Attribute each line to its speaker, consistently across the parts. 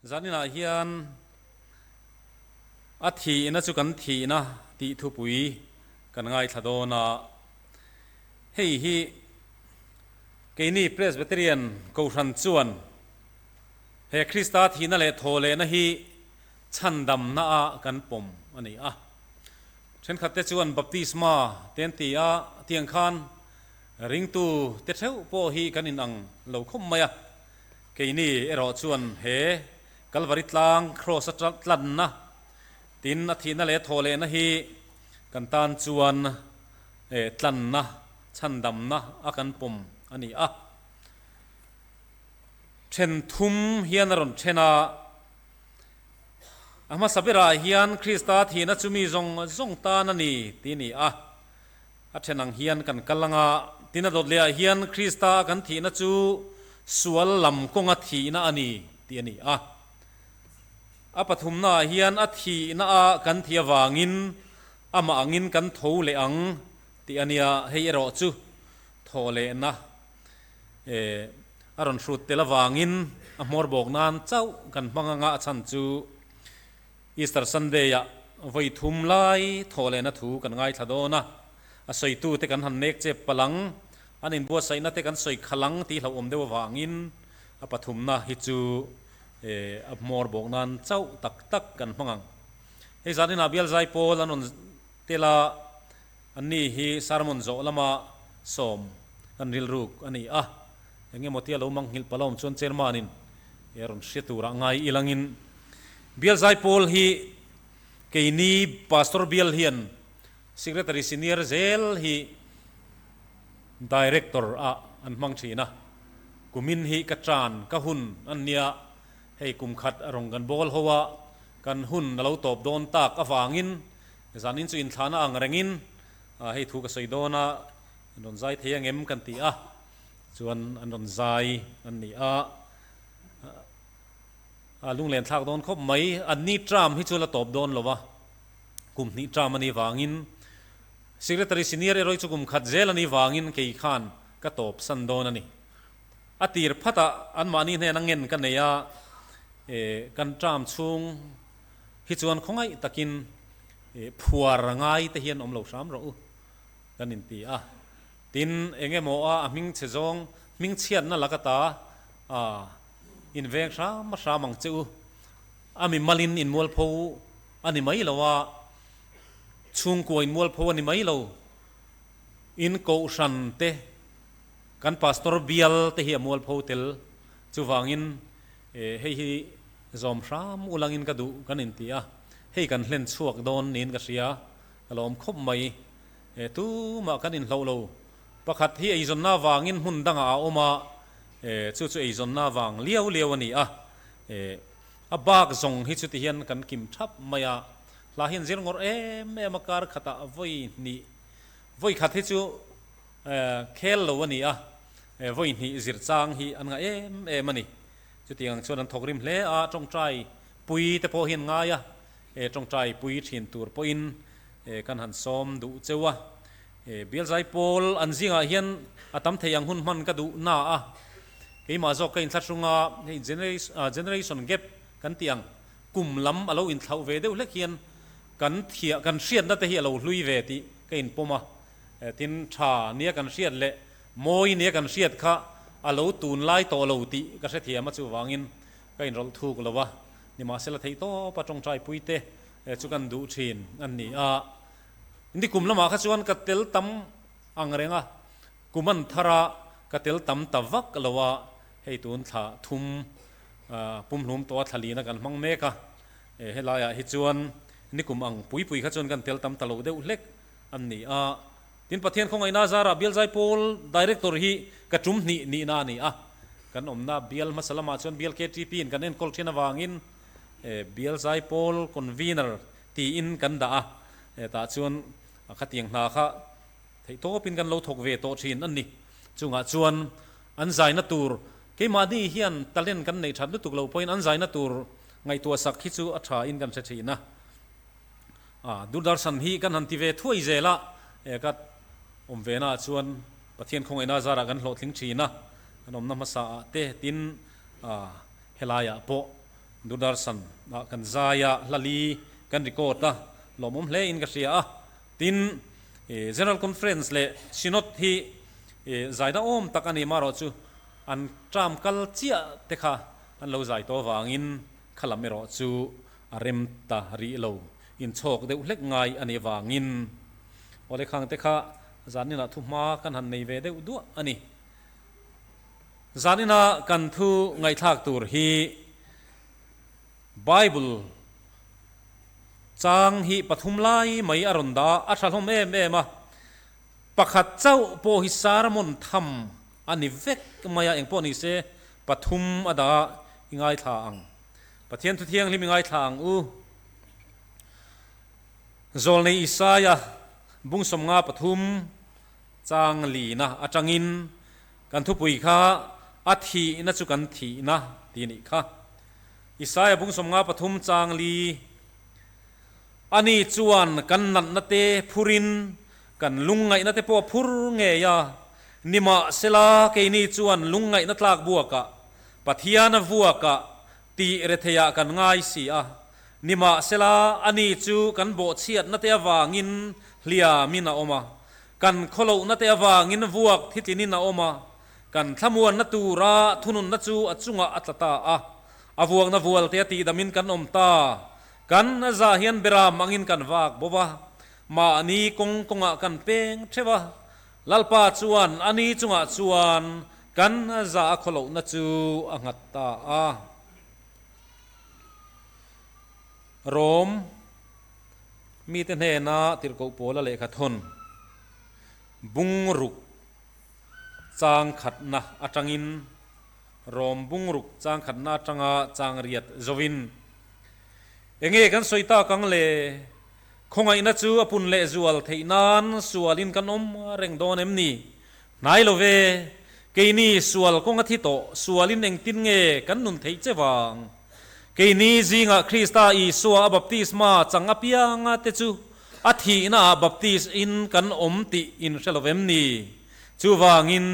Speaker 1: Zaninah hian a thihna chu kan thihna tih thupui kan ngaithla dawn a, hei hi keini Presbyterian Kohhran chuan he Krista thihna leh thawhlehna hi chhandamna a kan pawm a ni a. Thenkhatte chuan baptisma te an ti a, tiang khan ringtu te theuh pawh hi kan inang lo khawp mai a. Keini erawh chuan he Kalvari tlang Kraws a tlanna, tin a thihna leh thawhlehna hi kan tan chuan tlanna, chhandamna a kan pawm a ni a. Then thum hian a rawn then a. A hmasa berah hian Krista thihna chu mi zawng zawng tan a ni tih a ni a. A then ang hian kan kal ang a, tin a dawt lehah hian Krista a kan thihna chu sual lam kawnga thihna a ni tih a ni a. A pathumnaah hian a thihna a kan thih avangin amah angin kan tho leh ang tih a nia, hei erawh chu thawh lehna a rawn hrut tel avangin a hmawr bawk nan chauh kan hmang anga a chhan chu Easter Sunday-ah vawi thum lai thawh lehna thu kan ngaithla dawn a, a sawitute kan han nek chep palh ang, an inbuatsaihna te kan sawi khalh ang tih hlauhawm deuh avangin a pathumna hi chu a hmawr bawk nan chauh tak tak kan hmang ang. Hei zaninah bial zai pawl an rawn tel a, anni hi sermon zawh lama sawm kan rilruk a ni a, eng emaw tia lo manghilh palh a awm chuan chairman-in rawn hria turah ngai ilangin Bial Zaipawl hi keini Pastor Bial hian Secretary Senior zel hi Director ah an hmang thin a, kumin hi ka tan ka hun an nia, hei kum khat a rawng kan bawl ho a, kan hun a lo tawp dawn tak avangin zanin chu inthlahna ang rengin hei thu ka sawi dawn a, an rawn zai thei angem kan ti a, chuan an rawn zai an ni a. A lunglen thlak dawn khawp mai. Anni term hi chu la tawp dawn lo a, kum hnih term a nih vangin Secretary Senior erawh hi chu kum khat zel a nih vangin kei khan ka tawp san dawn a ni. A tir phatah anmahni hnena ngen ka nei a, kan term chhung hi chuan khawngaih takin phuar ngai te hian awm lo hram rawh u kan inti a. Tin, eng emaw a a hming chhe zawng hming chhiatna laka ta a In veng hram hram ang che u. A mi malin in mualpho a ni mai lo a, chhungkua in mualpho a ni mai lo. In kohhran te, kan pastor bial te hi a mualpho tel. Chuvangin hei hi zawm hram ulangin ka duh kan inti a, hei kan hlen chhuak dawn niin ka hria, ka lawm khawp mai. Tumah kan inhloh lo. Pakhat hi eizawnna avangin hmun dangah a awm a, chu chu eizawnna avang liau liau a ni a. A bak zawng hi chuti hian kan kim thap mai a, hla hian zir ngawrh em em a, kar khatah vawi hnih, vawi khat hi chu khel lo a ni a, vawi hnih zir chang hi an ngah em em a ni. Chutiang ang chuan an thawk rim hle a, tawngtai pui te pawh hi an ngai a, tawngtai pui thin tur pawhin kan han sawm duh cheu a. Bialzai pawl an zingah hian a tam thei ang hun hman ka duh na a, keimah zawk ka inthlahrung a, hei generation gap kan tih ang kum lam a lo inthlauh ve deuh hlek hian kan thiah kan hriatna te hi a lo hlui ve tih ka inpawm a, tin tha nia kan hriat leh mawi nia kan hriat kha a lo tunlai tawh lo tih ka hrethiam a, chuvangin ka inrawlh thuk lo a, nimahsela theihtawpa tawngtai puite chu kan duh thin an ni a. Ni kum lamah kha chuan ka tel tam ang reng a, kum an thar a, ka tel tam ta vak lo a, hei tun thla thum pumhlum tawh a thla lina kan hmang mek a, helaiah hi chuan ni kum ang pui pui kha chuan kan tel tam ta lo deuh hlek an ni a. Tin Pathian khawngaihna zarah Bialzai Pawl Director hi ka tum hnih nihna a ni a, kan awmna bial hmasa lamah chuan bial KTP in kan enkawl thin avangin Bialzai Pawl Convener tiin kan dah a, hetah chuan khatiang hna kha theih tawpin kan lo thawk ve tawh thin a ni. Chungah chuan an zaina tur, keimahni hian talent kan neih that lutuk loh pawhin an zaina tur ngaihtuah sak hi chu a tha in kan hre thin a. Doordarshan hi kan han ti ve thuai zel a, ka awm ve naah chuan Pathian khawngaihna zarah kan hlawhtling thin a, kan awmna hmasa ah te tin helaiah pawh. Doordarshan ah kan zai a, hla li kan record a, lawmawm hle in ka hria a. Tin, General Conference leh Synod hi zaina awm tak a ni marawh chu an term kal chiah te kha an lo zai tawh avangin kha lam erawh chu a rem ta rih lo, inchhawk deuh hlek ngai a nih avangin awle khang te kha zaninah thu hma kan han nei ve deuh duah a ni. Zanina kan thu ngaihthlak tur hi Bible chang hi pathum lai mai a rawn dah a, a tha hlawm em em a, pakhat chauh pawh hi sermon tham a ni vek mai a, engpawh ni se pathum a dah i ngaithla ang. Pathian thu thianghlim i ngaithla ang u. Zawlnei Isaia bung 53 chang lina atangin kan thupui kha a thihna chu kan thihna tih nih kha. Isaia bung 53 chang li Ani chuan kan natna te phurin kan lungngaihna te pawh a phur ngei a, nimahsela keini chuan lungngaihna tlak buakah Pathian a vuakah tih retheiah kan ngai si a, nimahsela ani chu kan bawhchhiatna te avangin hliamin a awm a, kan khawlohna te avangin vuak thitlinin a awm a, kan thlamuanna tura thununna chu a chungah a tla ta a, a vuakna vualte a tihdamin kan awm ta, kan zah hian beram angin kan vak bo va, mahni kawng kawngah kan peng theuh a, Lalpa chuan ani chungah chuan kan za a khawlohna chu a nghat ta a. Rom mite hnena tirhkoh pawla lehkha thawn bungruk chang khatna atangin Rom bungruk chang khatna atanga chang riat zovin enge kan sawi tak ang le? Khawngaihna chu a pun lehzual theih nan sualin kan awm reng dawn em ni? Hnai lo ve, keini sual kawng a thi tawh, sualin engtin nge kan nun theih che vang? Keini zingah Krista Isua a baptisma chang apianga te chu a thihnaah baptis in kan awm tih in hre lo vem ni? Chuvangin,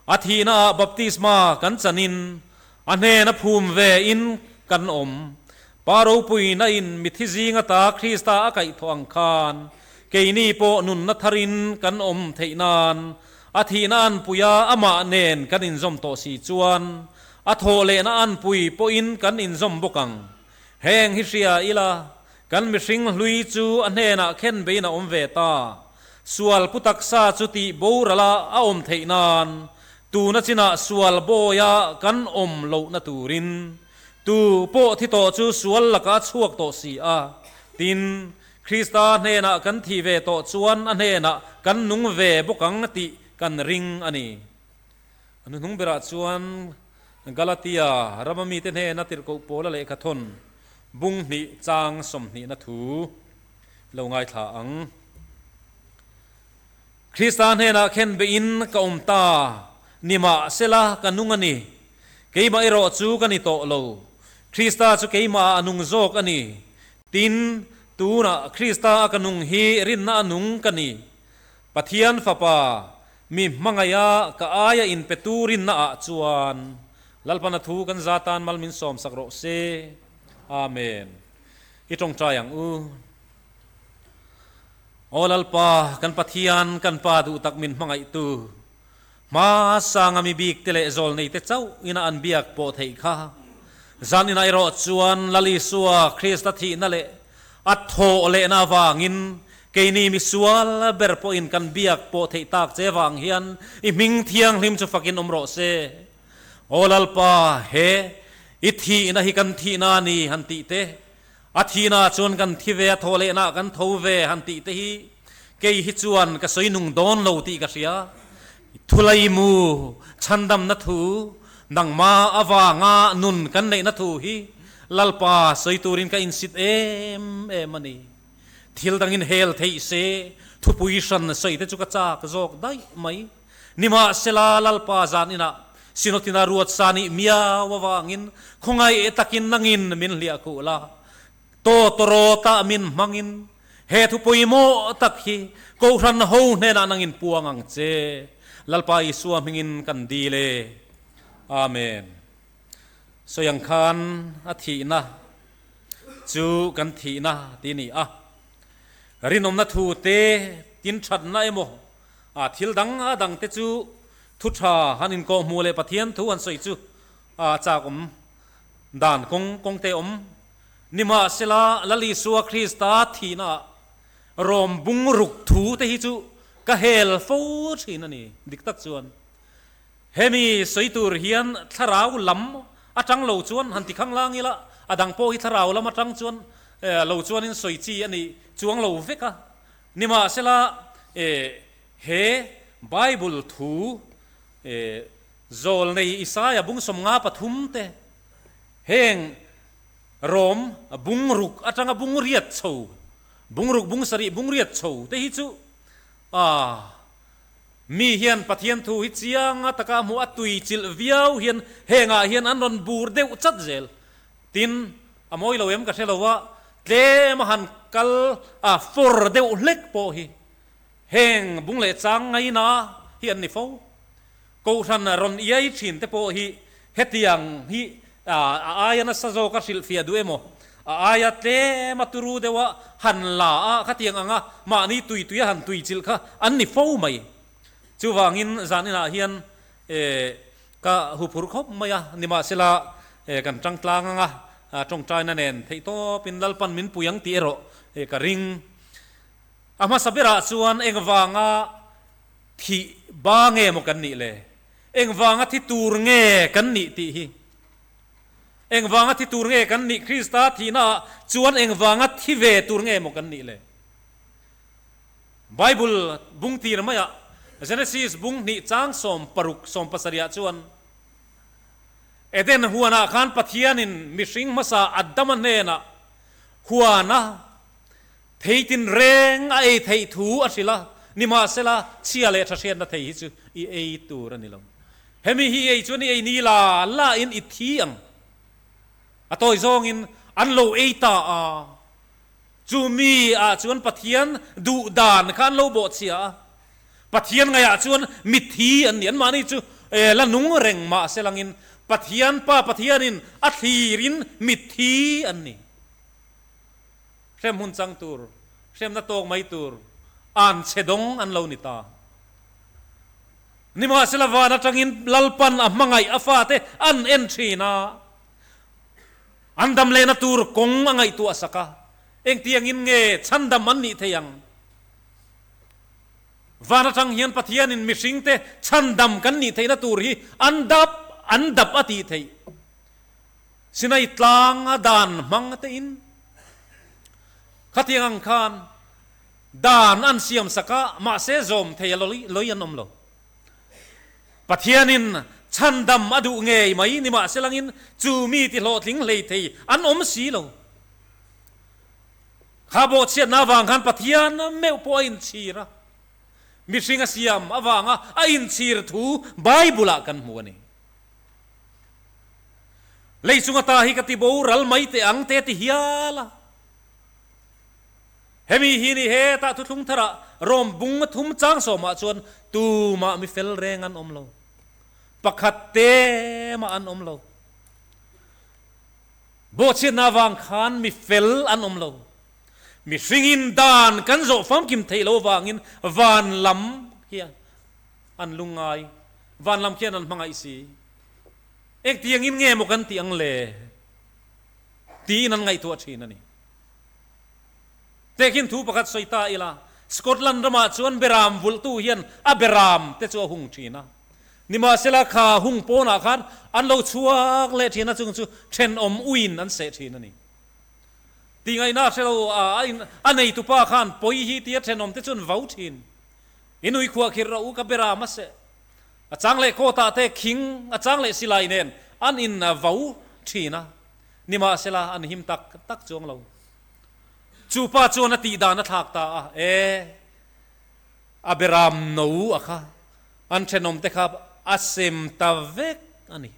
Speaker 1: a thihnaah baptisma kan chanin a hnena phum ve in kan awm. Pa ropuina in mithi zing ata Krista a kaihthawh ang khan, keini pawh nunna tharin kan awm theih nan, a thihna anpuia amah nen kan inzawm tawh si chuan, a thawh lehna anpui pawhin kan inzawm bawk ang. Heng hi hria ila, kan mihring hlui chu a hnenah khen bein a awm ve ta. Sual pu taksa chu tih borala a awm theih nan, tuna chinah sual bawia kan awm lohna turin, Tu pawh thi tawh chu sual lakah a chhuak tawh si a. Tin, Krista hnenah kan thih ve tawh chuan a hnenah kan nung ve bawk ang tih kan ring a ni. A hnuhnung berah chuan Galatia rama mite hnena tirhkoh Paula lehkha thawn bung hnih chang sawmhnihna thu lo ngaithla ang. Krista hnenah khen beihin ka awm ta, nimahsela ka nung a ni. Keimah erawh chu ka ni tawh lo, Krista chu keimahah a nung zawk a ni. Tin, tunah Krista a ka nung hi rinna a nung ka ni. Pathian Fapa, mi hmangaiha ka aia inpetu rinnaah chuan Lalpan a thu kan za tan mal min sawmsak rawh se. Amen. I tawngtai ang u. Aw Lalpa, kan Pathian, kan Pa duh tak min hmangaihtu, Hmasanga mi bik te leh zawlnei te chauh ina an biak pawh theih kha. Zan inah erawh chuan Lal Isua Krista thihna leh a thawh lehna avangin keini misual ber pawhin kan biak pawh theih tak che vang hian i hming thianghlim chu fakin awm rawh se. Aw Lalpa, he i thihna hi kan thihna a ni han tih te, A thihna chuan kan thi ve, a thaw lehna kan tho ve han tih te hi kei hi chuan ka sawi nung dawn lo tih ka hria. Thulai mu, chhandamna thu, nangma avanga nun kan neihna thu hi Lalpa sawi turin ka insit em em a ni. Thil dangin hel theih se, thupui hran sawi te chu ka chak zawk daih mai. Nimahsela, Lalpa zan inah Sinotina ruat sa nih miau avangin khawngaih takin nangin min hliah khuh la, tawtawrawtah min hmangin he thu pawimawh tak hi Kohhran ho hnenah nangin puang ang che. Lalpa Isua hmingin kan dil e. Amen. Sawi ang khan a thihna chu kan thihna tih a ni a. Rinawmna thu te tin thatna emaw a thil dang a dang te chu thu tha han inkawhhmuh leh Pathian thu han sawi chu a chak awm dan kawng kawng te awm. Nimahsela Lal Isua Krista thihna ah rawm bung ruk thu te hi chu ka hel fo thin a ni dik tak chuan. Hemi sawi tur hian thlarau lam atang lo chuan han ti khang lang ila, a dang pawh hi thlarau lam atang chuan lo chuanin sawi chi a ni chuang lo vek a. Nimahsela he Bible thu Zawlnei Isaia bung 53 te heng Rom bung ruk atanga bung riat chho, bung ruk bung sarih bung riat chho te hi chu a Mi hian Pathian thu hi chiang a taka hmuh a tui chilh viau hian hengah hian an rawn bur deuh chat zel. Tin, a mawi lo em ka hre lo a, tlem a han kal a fawr deuh hlek pawh hi heng bung leh chang ngaina hi an ni fo. Kohhran rawn iai thin te pawh hi hetiang hi a aia nasa zawk a hrilhfiah duh emaw, a aia tlem a turu deuh a han la a khatiang anga mahni tui tui a han tui chilh kha an ni fo mai. Chuvangin zaninah hian ka huphurh khawp mai a, nimahsela kan tang tlang anga tawngtaina nen theihtawpin Lalpan min pui ang tih erawh ka ring. A hmasa berah chuan engvanga Thih ba nge maw kan nih le? Engvanga thi tur nge kan nih tih hi? Engvanga thi tur nge kan nih? Krista thihnaah chuan engvanga thi ve tur nge maw kan nih le? Bible bung tir maiah Genesis bung hnih chang 16 17ah chuan Eden huanah khan Pathianin mihring hmasa Adama hnenah huana Thei tinreng a ei theih thu a hrilh a, nimahsela chhia leh tha hriatna thei hi chu i ei tur a ni lo. Hemi hi i ei chuan i ei ni la la in i thi ang. A tawi zawngin an lo ei ta a, chu mi ah chuan Pathian duh dan kha an lo bawhchhia a, Pathian ngaihah chuan mithi an ni. Anmahni chu la nung reng mahselangin Pathian Pa Pathianin a thlirin mithi an ni. Hrem hun chang tur, hremna tawk mai tur an chhe dawng an lo ni ta. Nimahsela van atangin Lalpan a hmangaih a fate an en thin a, an dam lehna tur kawng a ngaihtuah sak a, engtiangin nge chhandam an nih thei ang? Van atang hian Pathianin mihringte chhandam kan nih theihna tur hi an dap an dap a tih theih. Sinai tlang a dan hmang te in khatiang ang khan dan an siam sak a, mahse zawm thei a loi an awm lo. Pathianin chhandam a duh ngei mai nimahselangin chu mi ti hlawhtling hlei thei an awm si lo. Kha bawhchhiatna avang khan Pathian meuh pawh a inchhir a, mihring a siam avanga a inchhir thu Bible-ah kan hmu a ni. Lei chunga ta hi ka ti boral mai teh ang te ti hial a. Hemi hi ni hetah thuthlung tharah Rom bung thum chang sawmah chuan tumah mi fel reng an awm lo. Pakhat te mah an awm lo. Bawhchhiatna avang khan mi fel an awm lo. Mihringin dan kan zawh famkim theih lo avangin van lam hian an lungngai, van lam khian an hmangaih si. Engtiangin nge maw kan tih ang le? tiin an ngaihtuah thin a ni. Tehkhin thu pakhat sawi ta ila, Scotland ramah chuan beram vulhtu hian a beram te chu a hung thin a. Nimahsela kha hung pawnah khan an lo chhuak leh thin a, chung chu thenawm uiin an seh thin a ni. Tihngaihna a hre lo a, a neitupa khan pawi hi tia thenawm te chu an vau thin. In ui khuahkhirh rawh u ka beram a seh. A chang leh kawtah te khing a chang leh silai nen an in vo thin a, nimahsela an him tak tak chuang lo. Chu pa chuan a tih dan a thlak ta a, E, a beram no a kha, an thenawm te kha a sem ta vek a ni.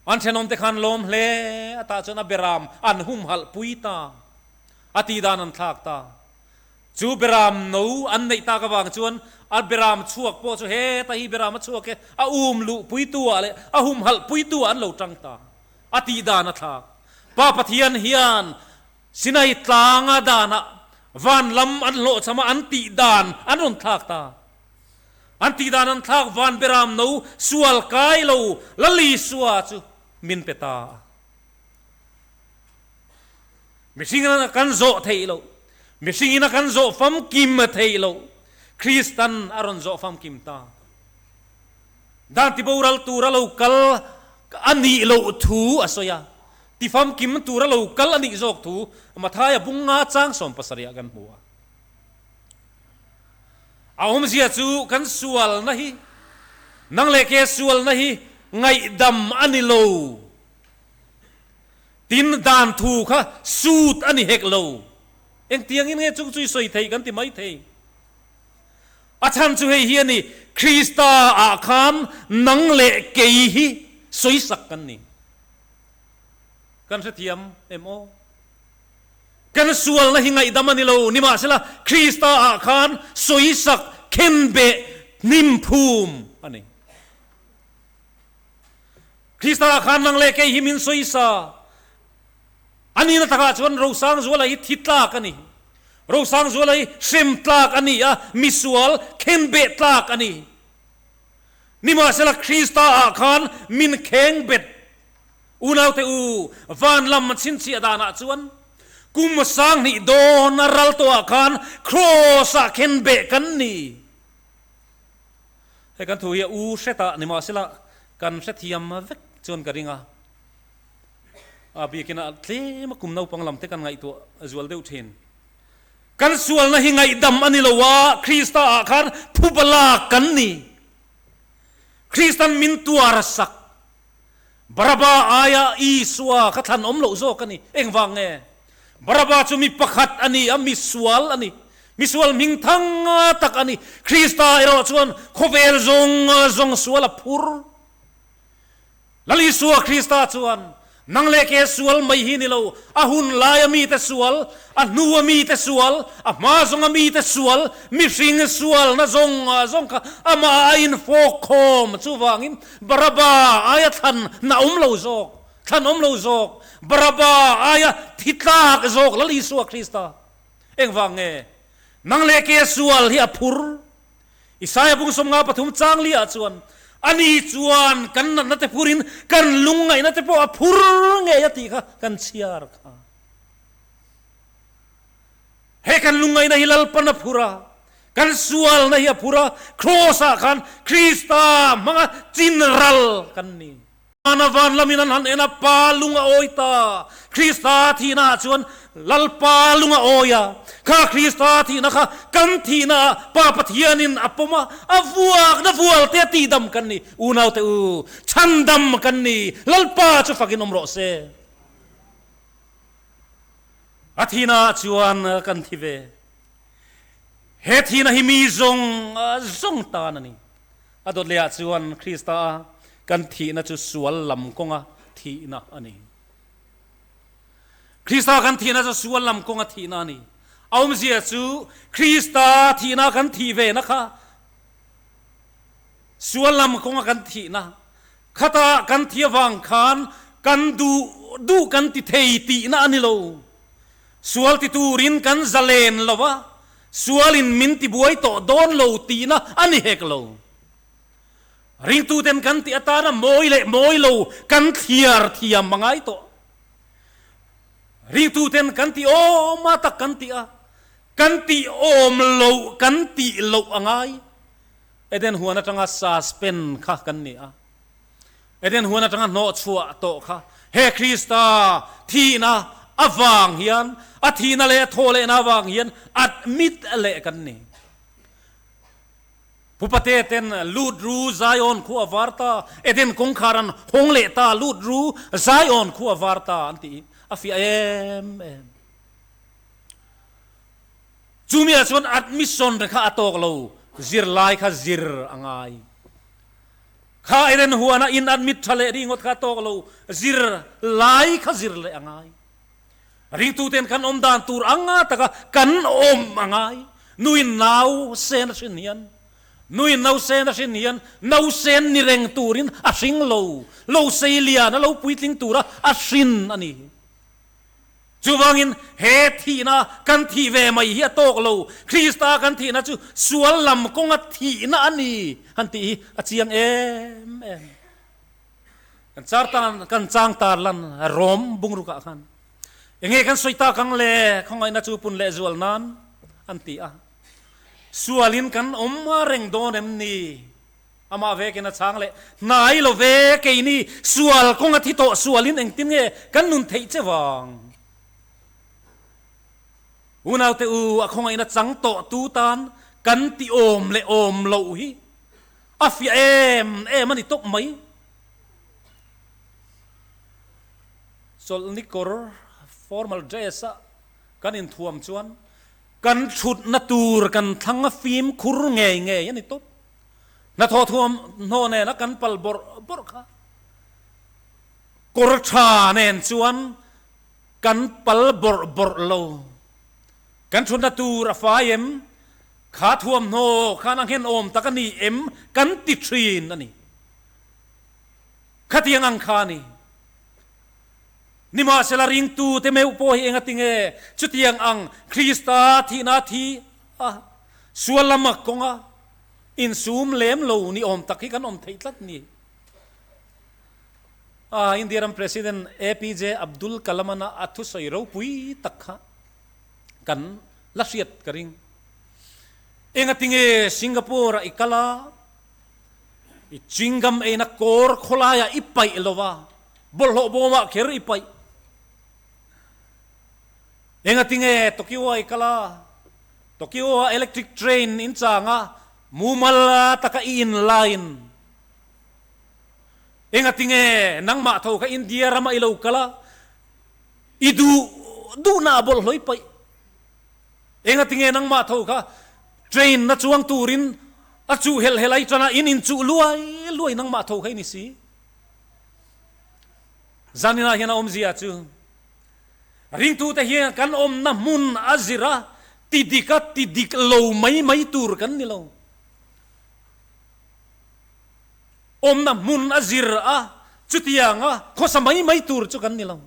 Speaker 1: An thenawm te khan lawm hle a tah chuan a beram an humhalh pui ta, a tih dan an thlak ta. Chu beram no an neih tak avang chuan a beram chhuak pawh chu heta hi beram a chhuak e, a um luh puitu ah leh a humhalh puitu ah an lo tang ta. A tih dan a thlak. Pa Pathian hian Sinai tlanga danah van lam an hlawhchham a, an tih dan an rawn thlak ta. An tih dan an thlak van beram no sual kai lo Lal Isua chu min pe ta a. Mihring ina kan zawh theih loh, mihring ina kan zawh famkim theih loh Kristan a rawn zawh famkim ta. Dan tiboral tura lo kal a nih loh thu a sawi a, tifamkim tura lo kal a nih zawk thu Mathaia bunga chang 70 ah kan hmu a. A awmzia chu kan sualna hi, nang leh ke sualna hi ngaihdam a ni lo. Tin, dan thu kha sut a ni hek lo. Engtiangin nge chung chu i sawi thei kan ti mai thei. A chhan chu hei hi a ni, Krista ah khan nang leh kei hi sawisak kan ni. Kan hrethiam em aw? Kan sualna hi ngaihdam a ni lo, nimahsela Krista ah khan sawisak khenbeh hnimphum a ni. Krista ah khan nang leh kei hi min sawisa. A nihna takah chuan Rosangzuala hi thi tlak a ni. Rosangzuala hi hrem tlak a ni a, misual khenbeh tlak a ni. Nimahsela Krista ah khan min khengbet. Unaute u, van lam chhinchhiah danah chuan kum 2000 dawn a ral tawhah khan Kraws ah khenbeh kan ni. Hei kan thu hi a u hretah nimahsela kan hrethiam vek chuan ka ring a. A biakin ah tlem a kum naupang lam te kan ngaihtuah zual deuh thin. Kan sualna hi ngaihdam a ni lo a, Krista ah khan phuba lak kan ni. Kristan min tuar a sak. Baraba aia Isua kha thlan awm loh zawk a ni. Engvang nge? Baraba chu mi pakhat a ni a, mi sual a ni. Mi sual hming thang tak a ni. Krista erawh chuan khawvel zawng zawng sual a phur. Lal Isua Krista chuan, Nang leh ke sual mai hi ni lo, a hun laia mite sual, a hnua mite sual, a hma zawnga mite sual, mihring sualna zawng zawng kha amah a infawk khawm. Chuvangin Baraba aia thlan na awm lo zawk, thlan awm lo zawk, Baraba aia thi tlak zawk Lal Isua Krista. Engvang nge? Nang leh ke sual hi a phur. Isaia bung 53 chang li ah chuan, Ani chuan kan natna te phurin kan lungngaihna te pawh a phur ngei a tih kha kan chhiar kha. He kan lungngaihna hi Lalpan a phur a, kan sualna hi a phur a, Kraws ah khan Krista hmanga chin ral kan ni. Ana van lamin an han en a, Pa lung a awi ta. Krista thihna ah chuan Lalpa lung a awi a. Kha Krista thihna kha kan thihna ah Pa Pathianin a pawm a, a vuakna vualte a tihdam kan ni. Unaute u, chhandam kan ni. Lalpa chu fakin awm rawh se. A thihna ah chuan kan thi ve. He thihna hi mi zawng zawng tan a ni. A dawt lehah chuan Krista a kan thihna chu sual lam kawnga thihna a ni. Krista kan thihna chu sual lam kawnga thihna a ni. A awmzia chu Krista thihna kan thih ve na kha sual lam kawnga kan thihna khata kan thi avang khan kan duh duh kan ti thei tihna a ni lo. Sual ti turin kan zalen lo a, Sualin min tibuai tawh dawn lo tihna a ni hek lo. Ringtuten kan tih atana mawi leh mawi lo kan thliar thiam a ngai tawh. Ringtuten kan tih awm a tak kan tih a, kan tih awm loh kan tih loh a ngai. Eden huan atanga suspend kha kan ni a. Eden huan atanga hnawhchhuah tawh kha he Krista thihna avang hian, a thihna leh a thaw lehna avang hian admit leh kan ni. Pupate ten lut ru Zion khu a var ta, Eden kawngkhar an hawng leh ta, lut ru Zion khu a var ta an tih a fiah em em. Chumi ah chuan admission kha a tawk lo, zirlai kha zir a ngai. Kha Eden huana in admit tha leh ringawt kha tawk lo, zir lai kha zir leh a ngai. Ringtuten kan awm dan tur anga taka kan awm a ngai. Nuin nau sen a hrin hian. Nuin nausen a hrin hian nausen ni reng turin a hring lo, lo sei lian a lo puitling tura a hrin a ni. Chuvangin he thihna kan thih ve mai hi a tawk lo, Krista kan thihna chu sual lam kawnga thihna a ni han tih hi a chiang em em. Kan char tan kan chang tar lan Rom bungrukah khan enge kan sawi tak ang le khawngaihna chu pun leh zual nan an ti a. Sualin kan awm reng dawn em ni? Amah vekin a chhang leh, Hnai lo ve, keini sual kawnga thi tawh sualin engtin nge kan nun theih che vang? Unaute u, a khawngaihna chang tawh tu tan kan ti awm leh awm loh hi a fiah em em a ni tawp mai. Chawlhni kawr, formal dress, a kan inthuam chuan Kan thutna tur kan thlang a fimkhur ngei ngei a ni tawp. Hnathawh thuamhnaw nena kan pal bawrh bawrh kha kawr tha nen chuan kan pal bawrh bawrh lo. Kan thutna tur a fai em? Kha thuamhnaw khan a nghenawm tak a ni em? Kan ti thin a ni. Khatiang ang kha a ni. Nimahsela ringtute meuh pawh hi enga tinge chutiang ang Krista thihna thi a sual lama kawnga insum lem lo ni awm tak hi kan awm theih tlat ni. A India ram President APJ Abdul Kalam-ana a thusawi ropui tak kha kan la hriat ka ring. Enga tinge Singapore-a i kal a, i chewing gum eina kawr khawlaiah i paih lo va, Bawlhhlawh bawmah kher i paih. Engatinge Tokyo-a i kal a? Tokyo-a electric train in chang a, mumal taka i in line. Engatinge nangmah tho kha India rama i lo kal a, i duh duhna a bawlhhlawh i paih. Engatinge nangmah tho kha train na chuang turin a chuh helh helh a i tan a, in inchuh luai luai nangmah tho kha i ni si. Zaninah hian a awmzia chu ringtute hian kan awmna hmun a zir a, ti dik a ti dik lo mai mai tur kan ni lo. Awmna hmun a zir a, chutianga khawsa mai mai tur chu kan ni lo.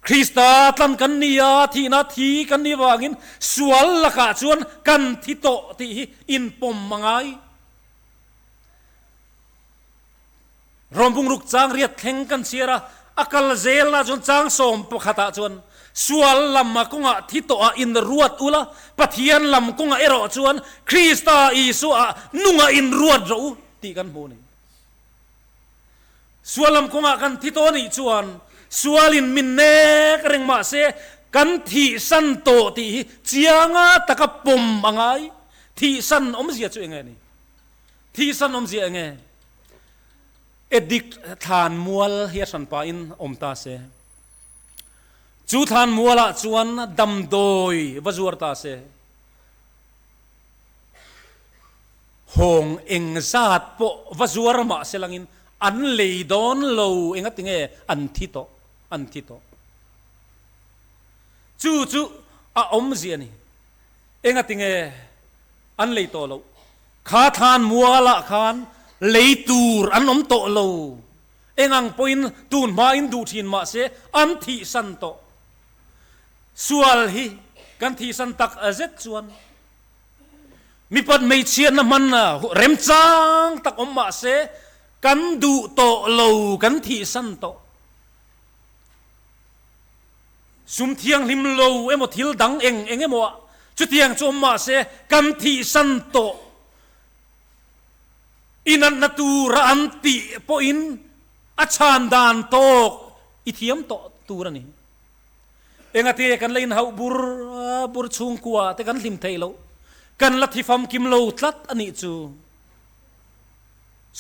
Speaker 1: Krista tlan kan ni a, thihna thi kan nih vangin sual lakah chuan kan thi tawh tih hi inpawm a ngai. Rawngbungruk chang riat thleng kan chhiar a, a kal zelna chuan chang 11 ah chuan sual lam a kawngah thi tawh ah in ruat ula, Pathian lam kawngah erawh chuan Krista Isua ah nungah in ruat rawh u tih kan hmu a ni. Sual lam kawngah kan thi tawh anih chuan sualin min nek reng mahse kan thihsan tawh tih hi chianga taka pawm a ngai. Thihsan awmzia chu eng nge ni? Thihsan awmzia eng nge? Addict thlan mual hi a hran pahin awm ta se. Chu thlan mualah chuan damdawi va zuar ta se. Hawng eng zat pawh va zuar mah se langin an lei dawn lo engati nge an thi tawh, an thi tawh. Chu chu a awmzia a ni. Engati nge an lei tawh loh? Kha thlan mualah khan lei tur an awm tawh lo. Eng ang pawhin tun hmain duh thin mah se an thihsan tawh. Sual hi kan thihsan tak zet chuan mipat hmeichhiatna hman remchang tak awm mah se kan duh tawh lo, kan thihsan tawh. Sum thianghlim lo emaw thil dang eng eng emaw ah chutiang chu awm mah se kan thihsan tawh inanna tura an tih pawhin a chhan dan tawk i thiam tawh tur a ni. Engati kan la inhauh bur bur chhungkua te kan hlim theih loh, kan la thi famkim lo tlat a nih chu.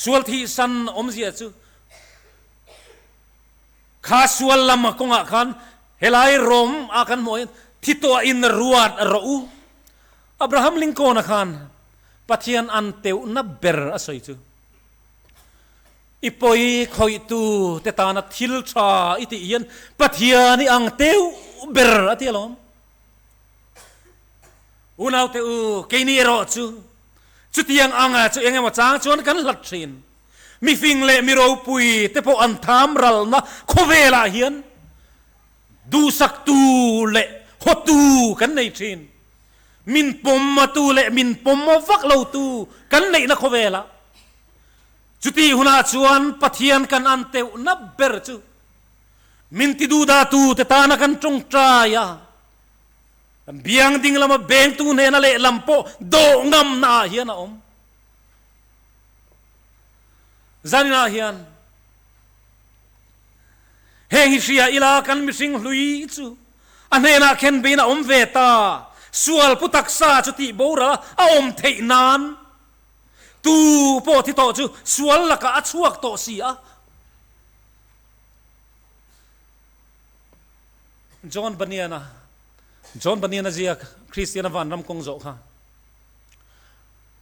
Speaker 1: Sual thihsan awmzia chu. Kha sual lam kawngah khan helai Rom ah kan hmuh hian thi tawh in ruat rawh u. Abraham Lincoln-a khan Pathian an teuhna ber a sawi chu, I pawi khawihtu te tana thil tha i tih hian Pathian i ang teuh ber a ti alawm. Unaute u, keini erawh chu. Chutiang anga chu eng emaw chang chuan kan hlat thin. Mifing leh mi ropui te pawh an tham ralna khawvelah hian duhsaktu leh hawtu kan nei thin. Min pawmatu leh min pawm vak lotu kan neihna khawvelah. Chutih hunah chuan Pathian kan an teuhna ber chu min ti duhdahtu te tana kan tawngtai a, kan biang ding lama bengtu hnena lehlam pawh dawh ngamnaah hian a awm. Zaninah hian heng hi hria ila kan mihring hlui chu a hnenah khen bein a awm ve ta, sual pu taksa chu tih boral a awm theih nan tu pawh thi tawh chu sual lakah a chhuak tawh si a. John Bunyan-a John Bunyan-a ziak Kristiana vanram kawng zawh kha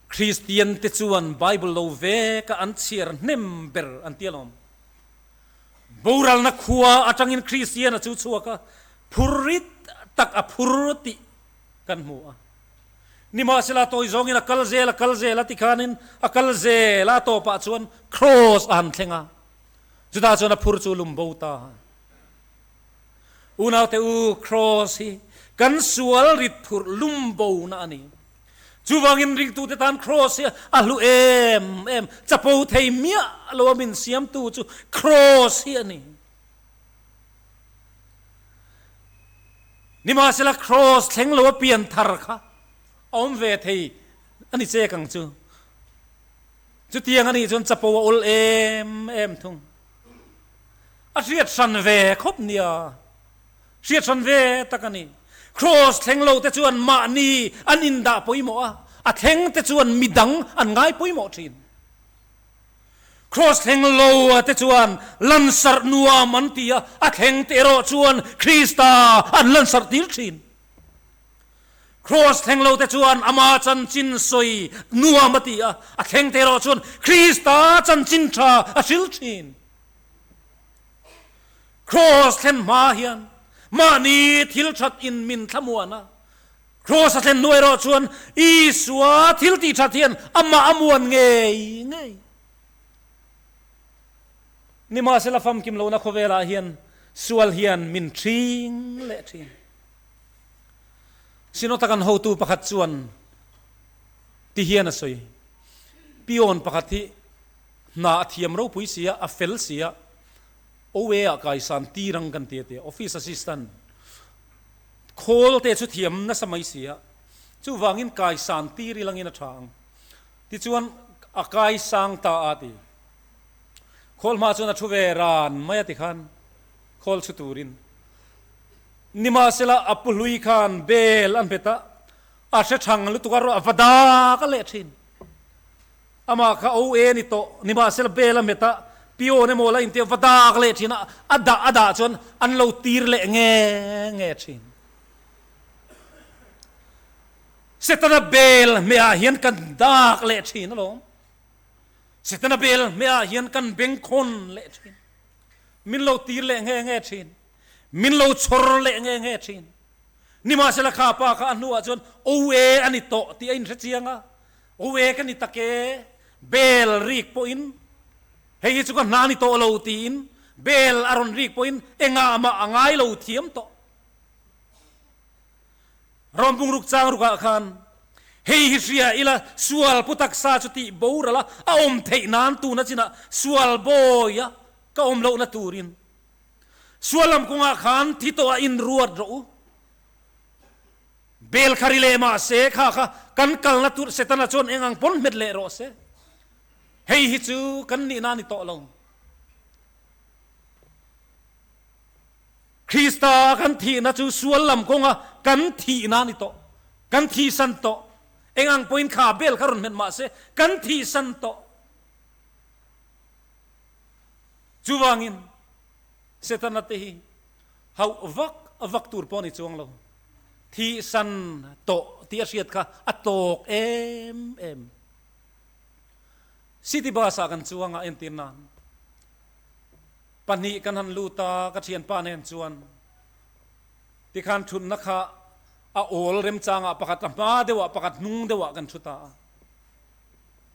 Speaker 1: Kristian te chuan Bible lo veka an chhiar hnem ber an ti alawm. Boralna khua atangin Kristiana chu chhuak a, phur rit tak a phur tih kan hmu a. Nimahsela tawi zawngin a kal zel a kal zel a tikhanin a kal zel a, a tawpah chuan Kraws a han thleng a, chutah chuan a phur chu lum bo ta. Unaute u, Kraws hi kan sual rit phurh lum bona a ni. Chuvangin ringtute tan Kraws hi a hlu em em, chapo thei miah lo a min siamtu chu Kraws hi a ni. Nimahsela Kraws thleng lo a pian thar kha a awm ve thei a ni chek ang chu. Chutiang a nih chuan chapo a awl em em thung. A hriat hran ve khawp nia. Hriat hran ve tak a ni. Kraws thleng lo te chuan mahni an indah pawimawh a, a thleng te chuan midang an ngai pawimawh thin. Kraws thleng lo te chuan lansarh nuam an ti a, a thleng te erawh chuan Krista an lansarh tir thin. Kraws thleng lo te chuan ama chanchin sawi nuam a ti a, a thleng te erawh chuan Krista chanchin tha a hril thin. Kraws thlen hma hian mahni thil that in min thlamuan a, Kraws a thlen hnu erawh chuan Isua thil tih that hian amah a muan ngei ngei. Nimahsela famkim lohna khawvelah hian sual hian min ṭhing leh ṭhin. Synod-a kan hotu pakhat chuan ti hian a sawi, Pion pakhat hi hna a thiam ropui si a, a fel si a, OA ah kaisan tir ang kan ti a ti a, Office Assistant khawl te chu thiam nasa mai si a, chuvangin kaisan tir ilangin a tha ang. Tichuan a kaisang ta a ti. Khawl hma chuan a thu ve ran mai a ti khan khawl chhu turin. Nimahsela a pu hlui khan bel a hmet a, a hre thang lutuk a rawh a va dak a leh thin. Amah kha OA ni tawh, nimahsela bel a hmet a, peon emaw la intia va dak leh thin a, a dah a dah chuan an lo tir leh nge nge thin. Setana bel hmehah hian kan dak leh thin alawm. Setana bel hmehah hian kan bengkhawn leh thin. Min lo tir leh nge nge thin. Min lo chhawr leh nge nge thin. Nimahsela kha pa kha a hnuah chuan OA a ni tawh tih a inhre chiang a. Aw ka ni tak e, bel rik pawhin hei hi chu ka hna ni tawh lo tiin bel a rawn rik pawhin engah mah a ngai lo thiam tawh. Rawm bungruk chang rukah khan hei hi hria ila sual pu taksa chu tih boral a a awm theih nan tuna chinah sual bawi a ka awm lohna turin sual lam kawngah khan thi tawh a inruat rawh u. Bel kha ri leh mah se kha kha kan kalna tur Setana chuan eng ang pawn hmet leh rawh se. Hei hi chu kan nihna a ni tawh lo. Krista kan thihna chu sual lam kawnga kan thihna a ni tawh. Kan thihsan tawh. Eng ang pawhin kha bel kha rawn hmet mah se kan thihsan tawh. Chuvangin Setana te hi hauh vak vak tur pawh a ni chuang lo. Thihsan tawh tih a hriat kha a tawk em em. City bus ah kan chuang a entir nan pahnih kan han lut a, ka thianpa nen chuan tikhan thutna kha a awl remchangah pakhat a hma deuhah pakhat hnung deuhah kan thu ta a.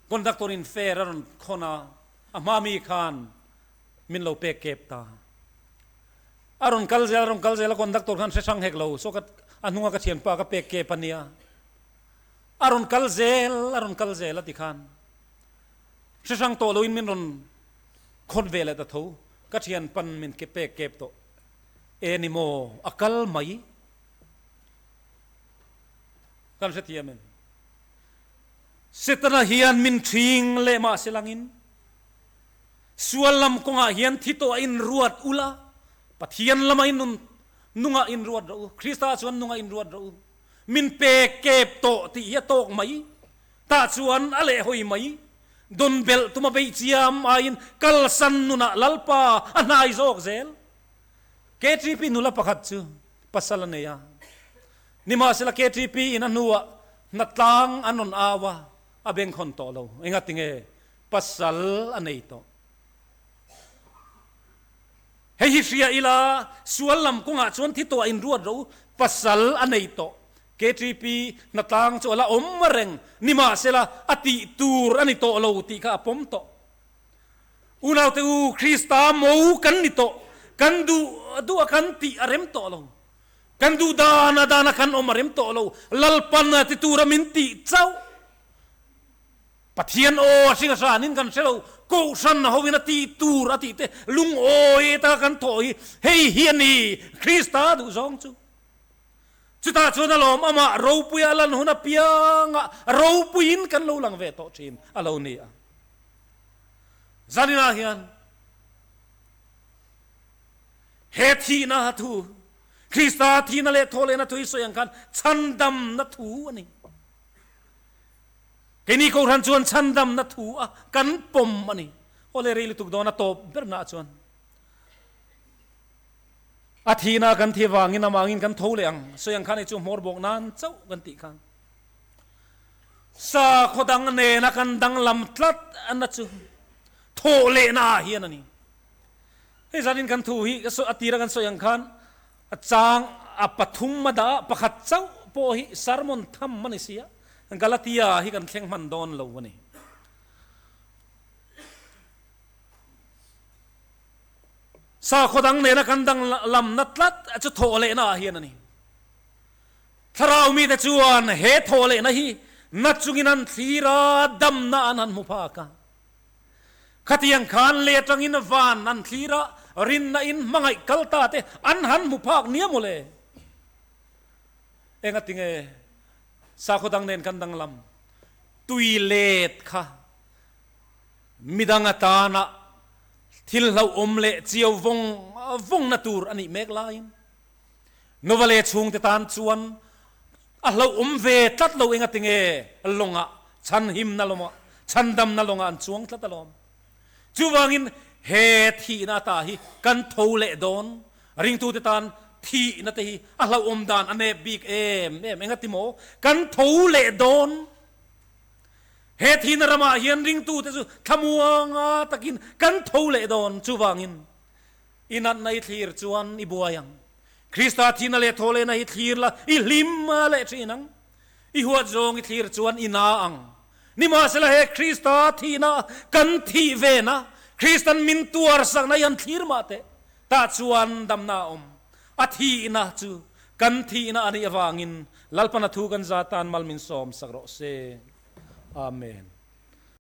Speaker 1: Conductor in fare a rawn khawn a, a hma mi khan min lo pek kep ta. A rawn kal zel a rawn kal zel a conductor khan hre hrang hek lo, saw ka a hnunga ka thianpa ka pek kep a nia. A rawn kal zel a rawn kal zel a ti khan hre hrang tawh loin min rawn khawn ve leh ta tho, ka thianpan min pek kep tawh e ni maw a kal mai. Kan hrethiam em? Setana hian min ṭhing leh mah se langin, sual lam kawngah hian thi tawh a inruat ula, Pathian lama in nun nungah inruat rawh u, Krista chuan nungah inruat rawh u, min pe kep tawh tih hi a tawk mai, tah chuan a lehhawi mai, dawn belh tuma beih chiam aiin kalsan nunah Lalpa a hnai zawk zel. KTP nula pakhat chu pasal a nei a. Nimahsela KTP in a hnuah hnatlang an rawn au a, a bengkhawn tawh lo. Engati nge pasal a nei tawh? Hei hi hria ila, sual lam kawngah chuan thi tawh a inruat ro, pasal a nei tawh. KTP hnatlang chu a la awm reng. Nimahsela a tih tur a ni tawh lo tih kha a pawm tawh. Unaute u, Krista mo kan ni tawh, kan duh duh a kan tih a rem tawh lo. Kan duh dan a dan a kan awm a rem tawh lo, Lalpan a ti tura min tih chauh. Pathian aw a hring a hranin kan hre lo, Kohhran hovin a tih tur a tih te lungawi taka kan thawh hi hei hi a ni Krista duh zawng chu. Chutah chuan a lawm amah ropuia a lan hun apiangah ropuiin kan lo lang ve tawh thin a lo ni a. Zaninah hian He thihna thu, Krista thihna leh thawhlehna thu i sawi ang khan chhandamna thu a ni. Keini Kohhran chuan chhandamna thu a kan pawm a ni. Aw le rei lutuk dawn a tawp bernaah chuan a thihna kan thi vangin amangin kan tho leh ang. Sawi ang khan hei chu hmawr bawk nan chauh kan tih khan sakhaw dang nena kan danglam tlat na chu thawhlehna ah hian a ni. Hei zanin kan thu hi a tira kan sawi ang khan a chang a pathum a dah a, pakhat chauh pawh hi sermon tham a ni si a, Galatia hi kan thleng hman dawn lo a ni. Sakhaw dang nena kan danglamna tlat chu thawhlehna ah hian a ni. Thlarau mite chuan he thawhlehna hi na chungin an thlir a, damna an han hmu phak a. Khatiang khan lei atangin van an thlir a, rinna in hmangaih kal ta te an han hmu phak nia maw le? Enga tinge sakhaw dang nen kan danglam tui let kha midang atana thil hlauhawm leh chiau vawng vawng na tur a nih mek laiin Nova leh chhungte tan chuan a hlauhawm ve tlat lo enga tinge lawngah chhanhimna lawmah chhandamna lawngah an chuang tlat alawm. Chuvangin he thihna ata hi kan tho leh dawn ringtute tan thihna te hi a hlauhawm dan a nep bik em em enga ti maw kan tho leh dawn. He thihna ramah hian ringtute chu thlamuanga takin kan tho leh dawn chuvangin I natna i thlir chuan i buai ang. Krista thihna leh thawhlehna hi thlir la, i hlim leh thin ang. I huat zawng i thlir chuan i na ang. Nimahsela he Krista thihna kan thih vena, Kristan min tuarsakna hi han thlir mah teh. Tah chuan damna a awm. A thihna chu kan thihna a nih avangin Lalpana thu kan za tan mal min sawmsak rawh se. Amen.